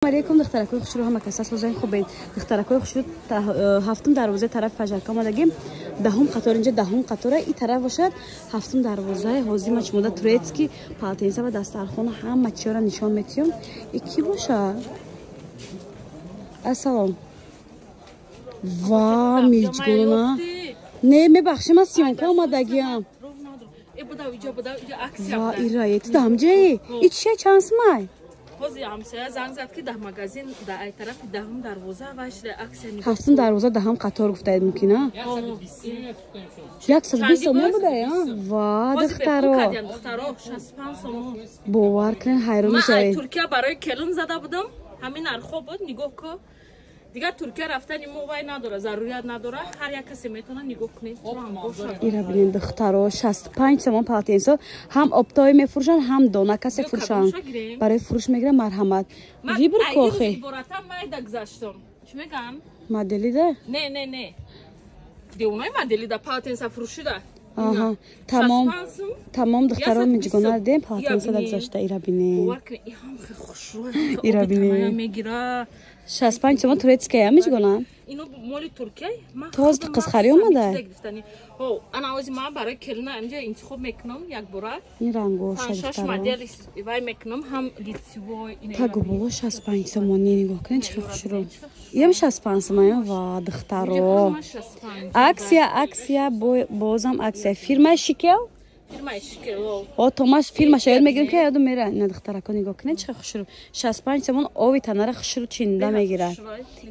Алейкум, духтаракои хушрӯ, ҳама каса созаи хубен. Духтаракои хушрӯ, ҳафтум дарвозаи тарафи Пажарка омадагим, даҳум қатор, инҷа даҳум қатора, и тараф бошад ҳафтум дарвозаи. Ҳозир ма чумода турецкий полотенца ва дастархона, ҳама чиёра нишон метиём. И ки бошад? Ассалом. Ва миҷгона, не, мебахши, ман съёмка омадагиам. Ва ирае, ту даҳамҷаи и чия, чанд сумай? Ҳозир ҳамсоя занг зад, ки дар магазин дар ай тарафи даҳум дарвоза вайшда акция. Ҳафтум дарвоза, даҳум қатор гуфтаед, мумкин а 120 сомон будае. Ва духтаро, бовар кунед, ҳайрон мешавед. Туркия барои келин зада будам, ҳамин нархҳо буд. Нигоҳ кун, дигар Туркия рафтани мо вай надора, зарурият надора, ҳар як касе метавона. Нигоҳ кунед. Ира бинед, духтаро, 65 сомон полотенце. Ҳам оптовый мефурӯшанд, ҳам дона касе фурӯшанд, барои фурӯш мегиранд. Марҳамат, выбор кохе. Гузаштам, чӣ мегӯям? Моделида. Не, не, не, девонаи моделида, полотенце фурӯшида. Аҳа, тамом, тамом, духтаро, миҷгона дидем, полотенце да гузашта. Ира бинед, ира бинед, 65 сомон, турецкая, миҷгона. Ино моли Туркия. Тоз қизхарӣ омада. Ана ози ман барои келина инҷа интихоб мекунам якбора. Ин рангоша. Шаш модел вай мекунам, ҳам лицевой. Тагу боло 65 сомонӣ. Нигоҳ кунед, чӣ хушрӯ. Иам 65 сомонӣ. Ва духтаро, акция, акция, бозам акция. Фирмаи Шикел. О, томаш фирмаша ёд мегирем, ки ёдум мера. Ина, духтарако, нигоҳ кунед, чӣ хушрӯ, 65 сомон. Ови танара хушрӯ чинда мегирад.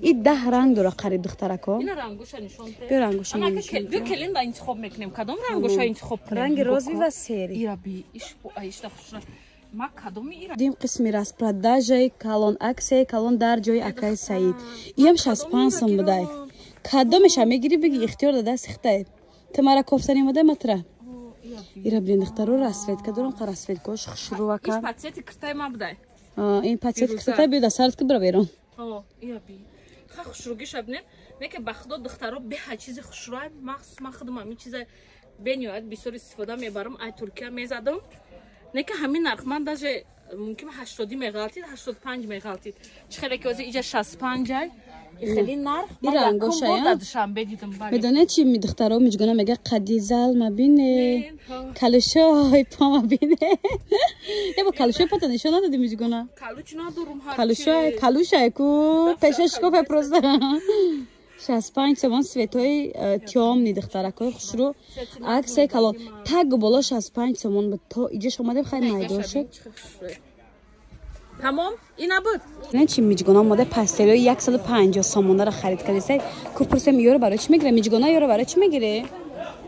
И 10 ранг дора қариб, духтарако. Биё, рангоша. Келин интихоб мекунем, кадом рангоша интихоб кунем? Ранги розовый ва серый. Дим қисми распродажа и калон, аксияи калон дар ҷои акаи Саид. Иам 65 сом будай. Кадомеша мегирӣ, биги, ихтиёр дада сихтай. Ту мара кофтани омадай, матра. Ира блин, духтаро, расцветка дорам, қа расцветка ош хушрӯвака. Ин по цвет и киртай, биё дастарат ки бира берун. Хушругиша бинем, не ки ба худо, духтаро, беҳа чизи хушрӯай. Махсус ман худам ҳамин чиза бениҳоят бисёр истифода мебарам, ай Туркия мезадам. Не ки ҳамин нарх ман даже мумкин 80-ӣ меғалтид, 85 меғалтид. Чӣ хеле ки ҳозир иҷа 65-ай, хеле нарх. Рангошая. Душанбе дидам. Медонед чи, духтаро, миҷгона мега: «Қади зал мабине, калушои по мабине». Ебо калушои пата нишон надоди, миҷгона. Калуч надорум. Калушои, калушай ку пеша шикофе просто. 65 сомон цвет ои тёмный, духтаракои хушрӯ, аксияи калон, тагу боло 65 сомон. То иҷош омадем, хай, майдошед. Тамом, ина буд. Не, чи миҷгона омода, постель ои 150 сомонаро харид кардеса. Ку пурсем, ёро барои чӣ мегира миҷгона? Ёро барои чӣ мегирӣ?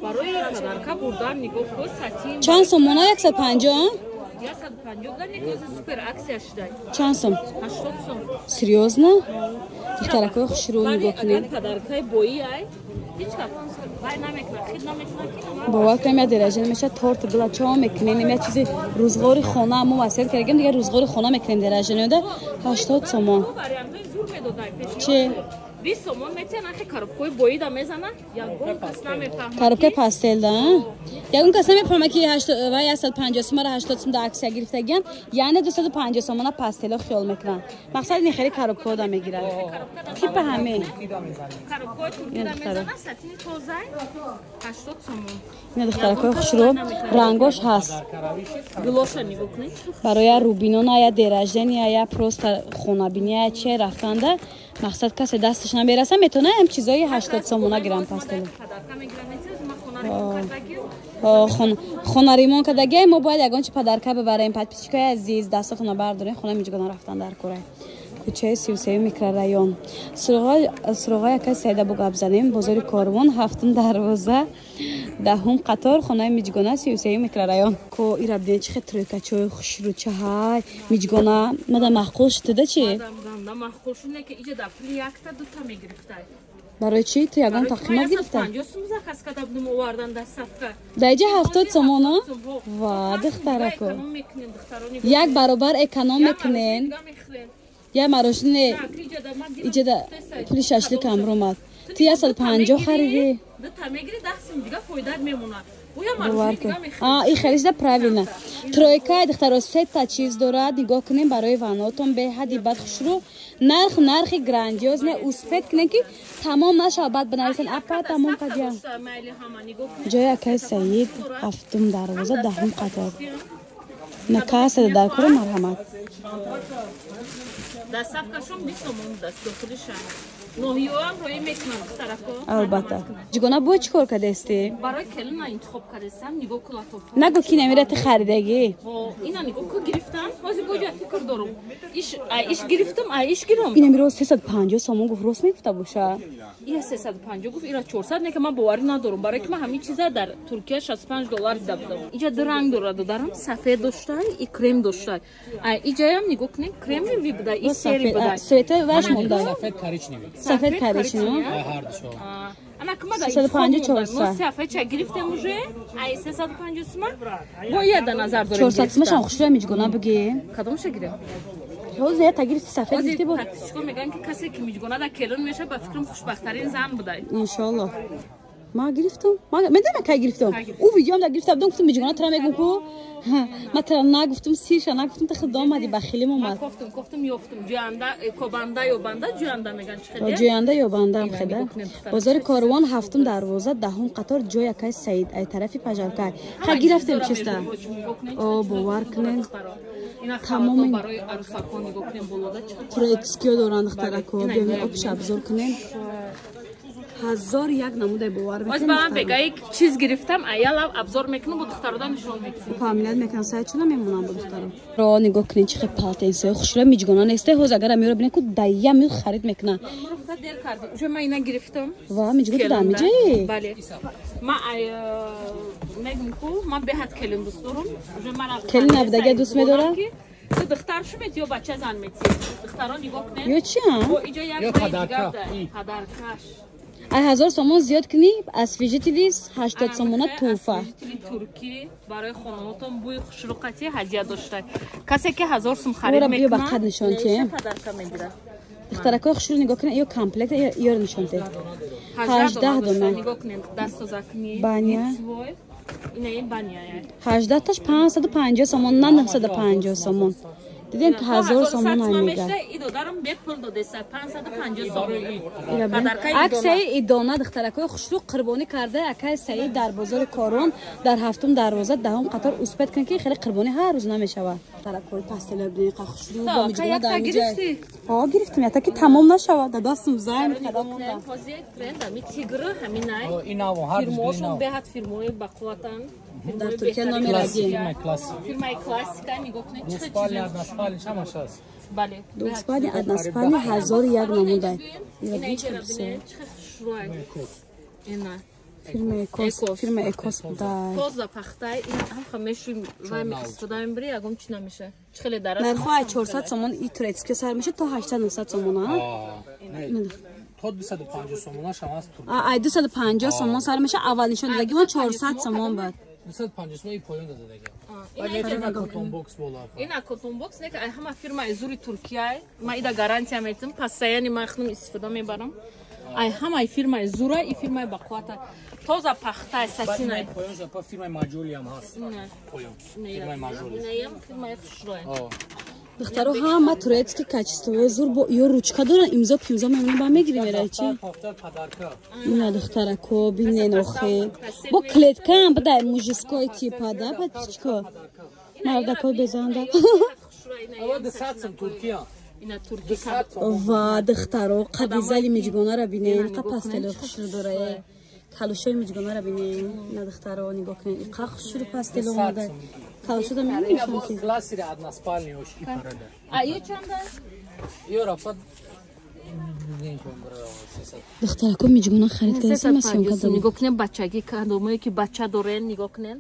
Барои подарка бурдан. Нигоҳ кун, сатин. Чанд сомона? 150? 150 да, нигоҳ, супер акция шуда. Чанд сом? 80 сом. Серьёзно? Духтаракои хушрӯ, нигоҳ кунед. Подарка и бои ай ҳеҷ кас вай намекунад, хид намекунад ки. Бовар кунем, я деража меша, торт гила чо мекунем, я чизи рӯзғори хона мо васият кардем, дигар рӯзғори хона мекунем. Деражанода 80 сомон. Вариантҳои зур медодай. Чи? 20 сомон метиҳан, ахи коробка и боида мезана, ягон кас намефаҳмад. Коробка и постель да ягон кас намефаҳма, ки ва 150 сомара 80 сом да акция гирифтагиян, яъне 250 сомона постель о хиёл мекунанд. Мақсад ин хеле коробка о да мегирад, типа ҳаме. Коробка ои туркида мезана, сатини тозай, 80 сомон. Ина, духтаракои хушрӯ, рангош ҳаст. Гулоша нигоҳ кунед. Барои я рубинона, я день рождения, я просто хонабиния, че рафтанда, мақсад касе дасташ намераса, метавона ҳам чизои 80 сомона гирам, постель о хона ремонт кардагия, мо бояд ягон чи подарка бибарем. Подписчик ои азиз, дастатонро бардорем, хона миҷгона рафтан дар кӯрай, кӯчаи 33-юм, микрорайон. Суроғаи акаи Саида бо гап занем. Бозори Корвон, ҳафтум дарвоза, даҳум қатор, хонаи миҷгона, 33-юм микрорайон. Ко ира бинед, чи хел тройка чои хушрӯчаҳай, миҷгона, мада маъқул шудида чи? Маъқул шуд, не ки иҷа дар пули якта дута мегирифтай. Барои чӣ ту ягон та қимат гирифта? 50 сум заказ карда будем, овардан доставка. Дар иҷа 70 сомона. Ва духтарако, як баробар эконом мекунен, як марошине иҷада пули шашлик ҳамромад. Ту 150 харидӣ. Дута мегири, 10 сум дига фоидаат мемонад. Бо И хелишда правильно. Тройка духтаро сета чиз дорад, нигоҳ кунем барои ванотон беҳади бад хушрӯ. Нарх нархи грандиозне, успеть кунем ки тамом нашавад, баъд бинависен апа тамом кардия. Ҷои акаи Саид ҳафтум дарвоза даҳум қатор. Накасада дар кора марҳамат. Доставкашон 20 сомон даст дохилиша. Ноҳияам роӣ мекунам духтарако. Албатта. Ҷигона бо чӣ кор кардасти? Барои келина интихоб кардастам, нигоҳ кун латоф. Нагу ки намира ти харидагӣ. Ина нигоҳ ку гирифтам. Ҳозир бо ҷа фикр дорам. Иш иш гирифтам, а иш гирам. Ина миро 350 сомон гуфт, рост мегуфта боша. Ия 350 гуфт, ира 400, не ки ман боварӣ надорам. Барои ки ман ҳамин чиза дар Туркия $65 дида будам. Иҷа ду ранг дорад, додарам, сафед доштай и крем доштай. А иҷаям нигоҳ кунем, кремовый буда, и серый буда. Цвета ваш монда. Сафед коричневый. Сафед коричневый. Ана кума да 354. Мо сафед ча гирифтем уже, ай 350 сум. Бо я да назар дорем. 400 сум шам хушрӯ миҷгона буги. Кадомша гирем? Ҳозир я тагирифти сафед гирифти бо. Тактичко меган ки касе ки миҷгона да келин меша, ба фикрам хушбахттарин зан будай. Иншоаллоҳ. Ма гирифтам. Ма медонам кай гирифтам. Ӯ видеом да гирифта будам, гуфтам миҷгона тра мегум ку. Ма тра нагуфтам, сирша нагуфтам, та худо омади ба хилим омад. Кофтум, кофтум, ёфтум. Ҷӯянда, кобанда ёбанда, ҷӯянда меган чӣ хеле? Ҷӯянда ёбанда ам хеда. Бозори Корвон ҳафтум дарвоза даҳум қатор ҷой акай Саид ай тарафи Пажаркай. Ха гирифтем чиста. О, бовар кунен. Тамоми барои арӯсакон нигоҳ кунем болода чӣ турецкиё доранд духтарако. Биём обша обзор кунем. Ҳазор як намудай бовар мекунем. Оз ба ман бегаи чиз гирифтам, аяла абзор мекунам, бо духтарода нишон мекунам. Фамилият мекунам, сай чуна мемонам бо духтаро. Ро нигоҳ кунед чӣ хел полотенцеҳо хушрӯ миҷгона несте. Ҳоз агар амиро бинед ку дая мил харид мекунам. Дер кардем. Уже ман ина гирифтам. Ва миҷгона ту дамиҷаи? Бале. Ман мегум ку ман беҳад келин дӯст дорам. Уже ман келин набудага дӯст медорам. Ту духтар шумед ё бача зан мети? Духтаро нигоҳ кунед. Ё чи? Бо иҷо як подаркаш. Ай 1000 сомон зиёд кунӣ, аз фижитилис 80 сомона туҳфа. Фижитили туркӣ барои хонумотон бӯи хушрӯқати ҳадия дошта. Касе ки 1000 сум харид мекунад, биё ба қад нишон тиҳем. Подарка мегирад. Духтаракои хушрӯ нигоҳ кунед, ё комплект, ёро нишон тиҳ. 18 дона. Нигоҳ кунед, дастсозакни. Баня. Ина ин баня. 18 таш 550 сомон, на 950 сомон. Дидем 1000 сомон мега. И додарам бепул додеса 550 сомон. Аксияи идона духтаракои хушрӯ қурбонӣ карда акаи Саид дар бозори Корвон дар ҳафтум дарвоза даҳум қатор. Успеть кунед ки хеле қурбонӣ ҳар рӯз намешавад. Духтаракои пастело бинед қа хушрӯ бо миҷгона дар миҷай. Ҳо гирифтам, ята ки тамом нашавад. Да дастум зайн кадам монда. Ҳозир тренд ами тигр ҳаминай. Фирмаошон беҳад фирмаои бақувватанд. Дар Туркия номер один. Фирмаи классика нигоҳ кунед чӣ Двуспальни, односпальни, ҳамаш ҳаст. Бале. Двуспальни, односпальни 1001 намудай. Ина. Фирма Экос, фирма Экос будай. Тоза пахтай, ин ҳам мешӯем вай истифода мебарӣ, ягон чӣ намеша. Чӣ хеле дараз. Нархҳо аз 400 сомон и турецкий сар меша то 800-900 сомон, а? То 250 сомонаш ҳам ҳаст. Ай 250 сомон сар меша, аввал нишон додагӣ ман 400 сомон буд. 250 сомон и поён додагӣ. Ина Котон Бокс бола. Ина Котон Бокс не, ай ҳама фирмаи зури Туркия. Ма ида гарантия метам, постоянно ман худам истифода мебарам. Ай ҳамаи фирмаи зура и фирмаи бақуввата. Тоза пахтай, сатинай. Поён жапа фирмаи Маҷоли ҳам ҳаст. Поён. Фирмаи Маҷоли. Инаям фирмаи хушрӯя. Духтаро ҳама турецкий качествои зур бо ё ручка доран, имзо пимзо мемонем ба мегирем эрай чи? Ина духтарако бинен охе. Бо клеткаам бадай мужской типа да подписчико. Мардако безанда. Ва духтаро қадизали миҷгонара бинен, қа пастело хушрӯ дорае. Калушои миҷгонара бинен. Ина духтаро нигоҳ кунед. Қа хушрӯ пастело омада. Калушода мебинем ки. Классири односпальни ош и парада. А ё чанда? Ё рафтад. Духтарако миҷгона харид кардасам, ман съёмка дорам. Нигоҳ кунед бачагӣ, кадомое ки бача дорен, нигоҳ кунед.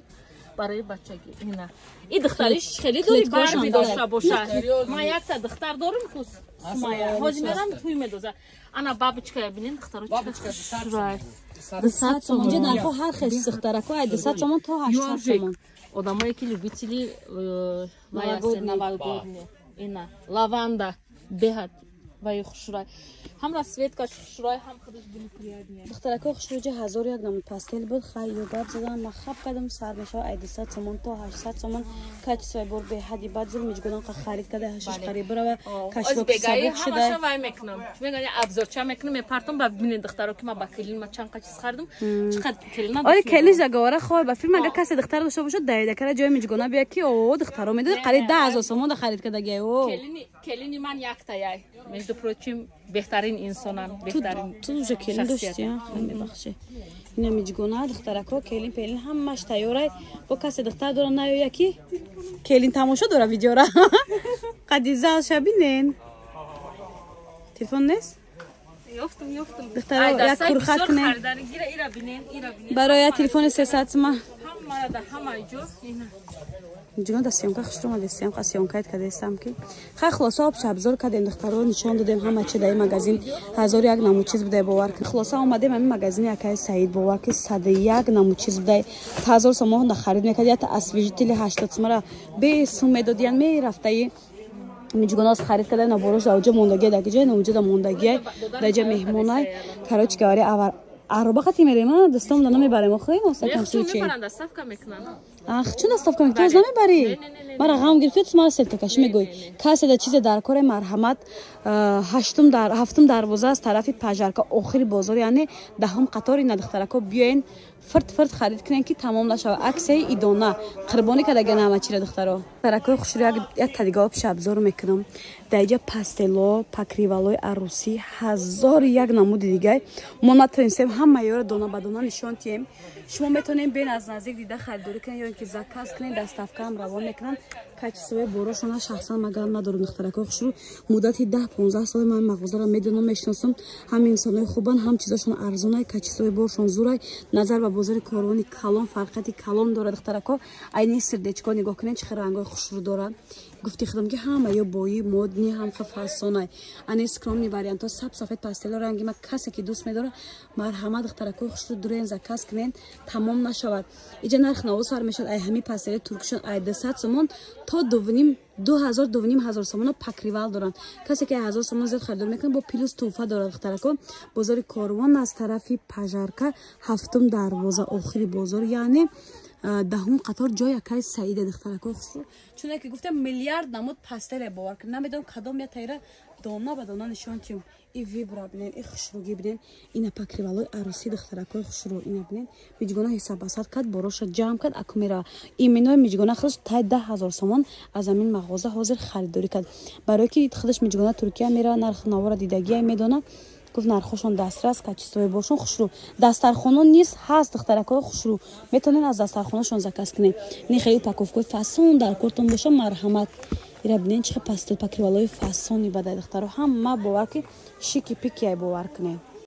Барои бачагӣ. Ина. И духтариш хеле дори барби дошта бошад. Ман якта духтар дорам ку Сумая. Ҳозир мерам туй медоза. Ана бабочкая бинен духтаро чӣ хушрӯй. 200 сомон. Инҷа нархҳо ҳар хел духтарако ай 200 сомон то 800 сомон. Одамое ки любители новогодний. Ина лаванда беҳад. Вай хушрӯй. Ҳам расцветкаш хушрӯй, ҳам худаш гули приятный. Духтарако хушрӯ 1001 намуд пастел буд. Хай ё гап задан ма хаб кардам сар мешава ай 200 сомон то 800 сомон. Качествои бор беҳади бад зур миҷгунон қа харид карда ҳашаш қариб бирава кашлок сабук шуда. Ҳамаша вай мекунам. Мегӯян абзорча мекунам, мепартам ба бинед духтаро ки ма ба келин ма чанд қа чиз харидам. Чӣ қадр келина. Оре келин заговора хой ба филм агар касе духтар дошта бошад давида кара ҷои миҷгуна бия ки о духтаро медод қариб 10000 сомон да харид кардаги о. Келини ман яктаяй. Между прочим беҳтарин инсонам, беҳтарин. Ту уже келин доштӣ, мебахши. Ина миҷгуна духтарако келин пелин ҳамаш тайёрай. Бо касе духтар дора наёя ки келин тамошо дора видеора. Қади зал шабинен. Телефон нест? Ёфтум, ёфтум. Духтаро як курхат кунен. Ира бинен, ира бинен. Барои я телефони 300 сма. Ҳамара да ҳама ҷо ина. Миҷгуна да съёмка хушрӯ омада съёмка съёмкаят кардастам ки хай хулоса об шабзор кардем духтаро нишон додем ҳама чи дар ин магазин 1001 намуд чиз будай бовар кун. Хулоса омадем ҳамин магазини акаи Саид бовар ки 101 намуд чиз будай. 1000 сомон да харид мекард ята освежители 80 сомара бесум медодиян мерафтаи миҷгуна аз харид карда наборош дар оҷа мондагия дар ҷои наоҷа да мондагия дар ҷа меҳмонай. Короче говоря авар ароба қати мерем дастом да намебарем охи осакам случай. Доставка мекунам. Ах, чун доставка мекунӣ? Ту намебарӣ? Мара ғам гирифти, ту мара селтакашӣ мегӯй. Касе да чизе дар коре марҳамат ҳаштум дар ҳафтум дарвоза аз тарафи Пажарка охири бозор, яъне даҳум қатори на духтарако биёен фирт фирт харид кунен ки тамом нашава. Аксияи идона қурбонӣ кардаган ҳама чира духтаро. Духтаракои хушрӯ як тадига об шабзор мекунам. Дар иҷа пастело, покрывалои арӯсӣ 1001 намуди дигар. Мо натонистем ҳама ёро дона ба дона нишон тиҳем. Шумо метавонед бен аз наздик дида харидорӣ кунед ё ин ки заказ кунед, доставкаам равон мекунанд. Качествои борошона шахсан магар надорам духтаракои хушрӯ. Муддати 10-15 сол ман мағозаро медонам, мешиносам. Ҳам инсонои хубанд, ҳам чизошон арзонай, качествои боршон зурай. Назар ба бозори корвони калон фарқияти калон дорад духтарако. Айни сердечко нигоҳ кунед чӣ хел рангҳои хушрӯ дорад. Гуфти худам ки ҳама ё бои модни ҳам фасонай. Ани скромный вариантҳо саб сафед пастело ранги ма касе ки дӯст медорад марҳамат духтаракои хушрӯ дурен заказ кунед тамом нашавад. Иҷа нарх наво сар мешавад ай ҳами пастели туркшон ай 200 сомон то 2000 2500 сомона покрывал доранд. Касе ки 1000 сомон зиёд харидорӣ мекунад бо плюс тӯҳфа дорад духтарако. Бозори корвон аз тарафи Пажарка ҳафтум дарвоза охири бозор, яъне даҳум қатор ҷои акаи Саида духтаракои хушрӯ. Чуне ки гуфтам миллиард намуд пастеле бовар кун. Намедонам кадом я тайра дона ба дона нишон тиҳам. И вибра бинен, и хушрӯгӣ бинен, ина покрывалои арӯсӣ духтаракои хушрӯ ина бинен. Миҷгуна ҳисоб-басад кард, бороша ҷамъ кард, аку мерава. Именои миҷгуна худаш тай 10000 сомон аз ҳамин мағоза ҳозир харидорӣ кард. Барое ки худаш миҷгуна Туркия мерава, нарх навора дидагия медона. Гуфт нархошон дастрас, качествои боршон хушрӯ. Дастархоно низ ҳаст духтаракои хушрӯ. Метавонед аз дастархонашон заказ кунед. Ини хеле упаковкаи фасон дар кортон боша марҳамат. Ира бинен чӣ хел пастел покрывалои фасони бадай духтаро. Ҳама бовар ки шики пикиай бовар кунед.